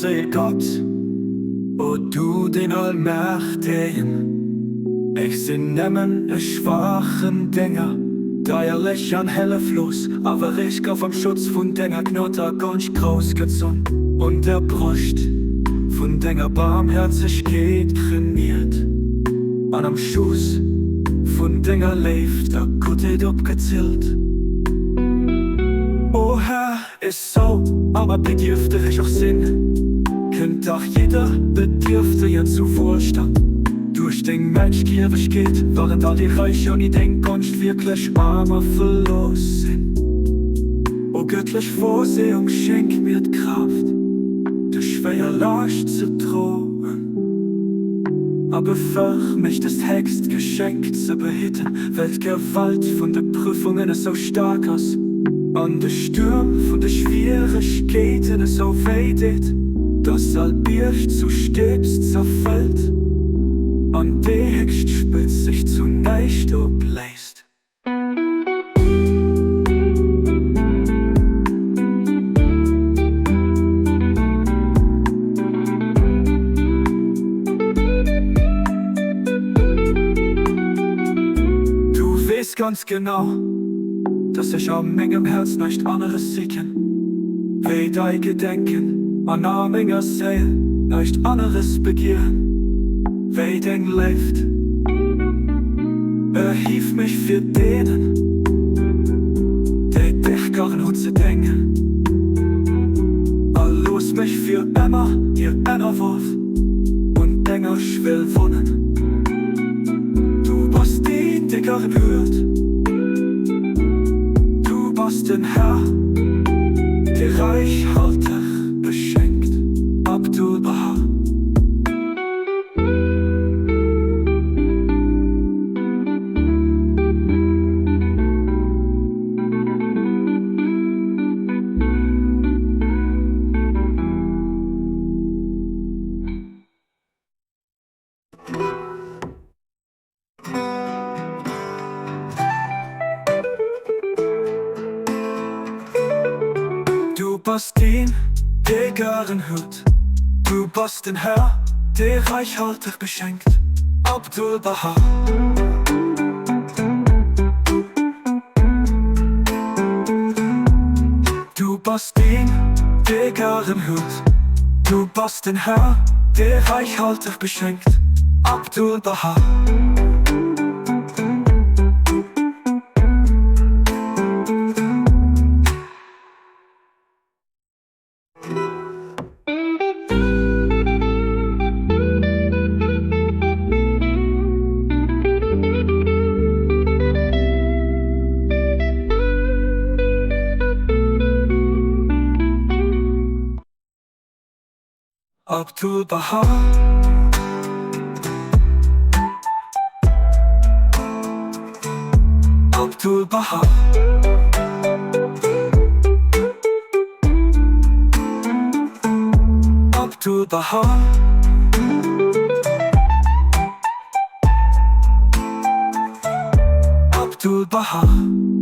Séil Gott, o du den Allmächtegen, ech sinn nëmmen e schwaachen Dénger, deierlech an hëlleflos, awer ech gouf am Schutz vun denger Gnod a Gonscht groussgezunn, un der Broscht vun denger Barmhäerzegkeet trainiert an am Schooss vun denger Léift a Guttheet opgezillt. O Här, Esou awer bedierfteg ech och sinn, kënnt dach jidder Bedierftegen zu Wuelstand duerch deng Mächtgiewegkeet, wahrend all déi Räich ouni deng Gonscht wierklech aarm a verlooss sinn. O gëttlech Vorsehung, schenk mir d'Kraaft, dës schwéier Laascht ze droen, a befäeg mech, dëst héchst Geschenk ze behidden, well d'Gewalt vun de Prüfungen esou staark ass an de Stuerm vun de Schwieregkeeten esou wéi deet, dass all Bierg zu Stëbs zerfält an déi héchst Spëtz sech zu näischt opléist. Du weess ganz genau, dass ech a mengem Häerz näischt aneres sichen, wéi dei Gedenken, an a menger Séil näischt aneres begieren, wéi deng Léift. Erhief mech fir deenen, déi dech garen hunn, ze déngen, a looss mech fir ëmmer dir ënnerworf un denger Schwéll wunnen. Du bass deen, dee garen huet, du bass den Här, dee räichhalteg beschenkt. Abdu'l-Bahá. Du bass deen, dee garen huet, Du bass den Här, dee räichhalteg beschenkt. Abdu'l-Bahá. Du bass deen, dee garen huet, Du bass den Här, dee räichhalteg beschenkt. Abdu'l-Bahá. Abdu'l-Bahá. Abdu'l-Bahá. Abdu'l-Bahá. Abdu'l-Bahá.